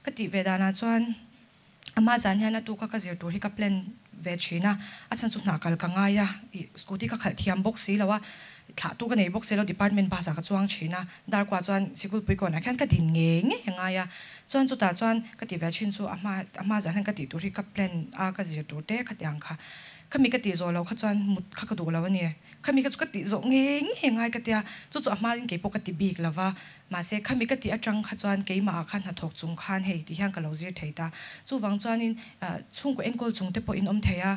Ka tih ve danah chuan ama zan hian a tuka ka zir tur hi ka plan ve thin a, a chhan chu hna kal ka ngai a, ih scooty ka khalh thiam bawk si lo a, thlah tu ka nei bawk si lo, department bus ah ka chuang thin a, dar kuah chuan sikul pui kawnah khian ka din ngei ngei a ngai a, chuan chutah chuan ka tih ve thin chu a hma a hma zan hian ka tih tur hi ka plan a, ka zir tur te khatiang kha khami ka tih zawh lo kha chuan mut kha ka duh lo a ni. Khami kha chu ka tih zawh ngei ngei ngai ka tia, chu chu a hmain kei pawh ka ti bik lo va, mahse khami ka tih atang kha chuan keimah ah khan hnathawk chung khan hei ti hian ka lo zir thei ta. Chuvang chuanin chhungkaw enkawl chung te pawh in awm thei a,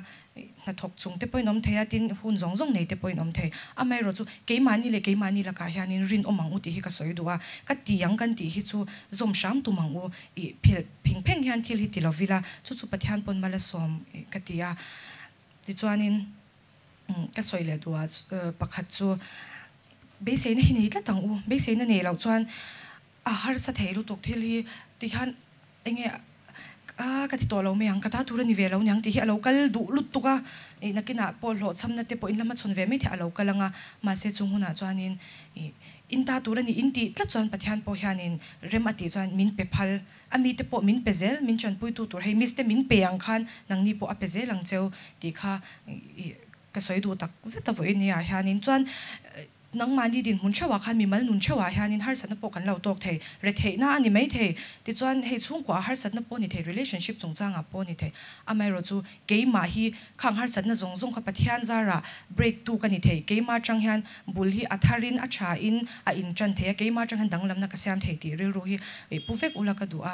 hnathawk chung te pawh in awm thei a, tin hun zawng zawng nei te pawh in awm thei. Amaherawh chu keimahni leh keimahni lakah hianin rinawm ang u tih hi ka sawi duh a, ka ti ang kan tih hi chu zawm hram tum ang u, ih phelh phing pheng hian thil hi ti lo vila, chu chu Pathian pawn mal a sawm ka ti a. Tichuanin. Ka sawi leh duh a pakhat chu beiseina hi nei tlat ang u, beiseina nei loh chuan a harsa thei lutuk thil hi tikhian enge a ka ti tawh lo mai ang, ka ta tur a ni ve lo niang tih hi a lo kal duh lutuk a, ih nakinah pawh hlawhchhamna te pawh in lama chhawn ve mai theih a lo kal ang a, mahse chung hunah chuanin ih in ta tur a ni in tih tlat chuan Pathian pawh hianin rem a tih chuan min pe phal a mite pawh min pe zel, min tanpuitu tur hei miste min pe ang khan nangni pawh a pe zel ang cheu tih kha ka sawi duh tak zet a vawiin nia hianin chuan nangmahni dinhmun theuhah khan mimal nun theuhah hianin harsatna pawh kan lo tawk thei, retheihna a ni mai thei tichuan hei chhungkuaah harsatna pawh a ni thei, relationship chungchangah pawh a ni thei, amaherawh chu keimah hi khang harsatna zawng zawng kha Pathian zarah break tu ka ni thei, keimah atang hian bul hi a tharin a thain a intan thei a, keimah atang hian danglamna ka siam thei tih rilru hi pu vek ula ka duh a.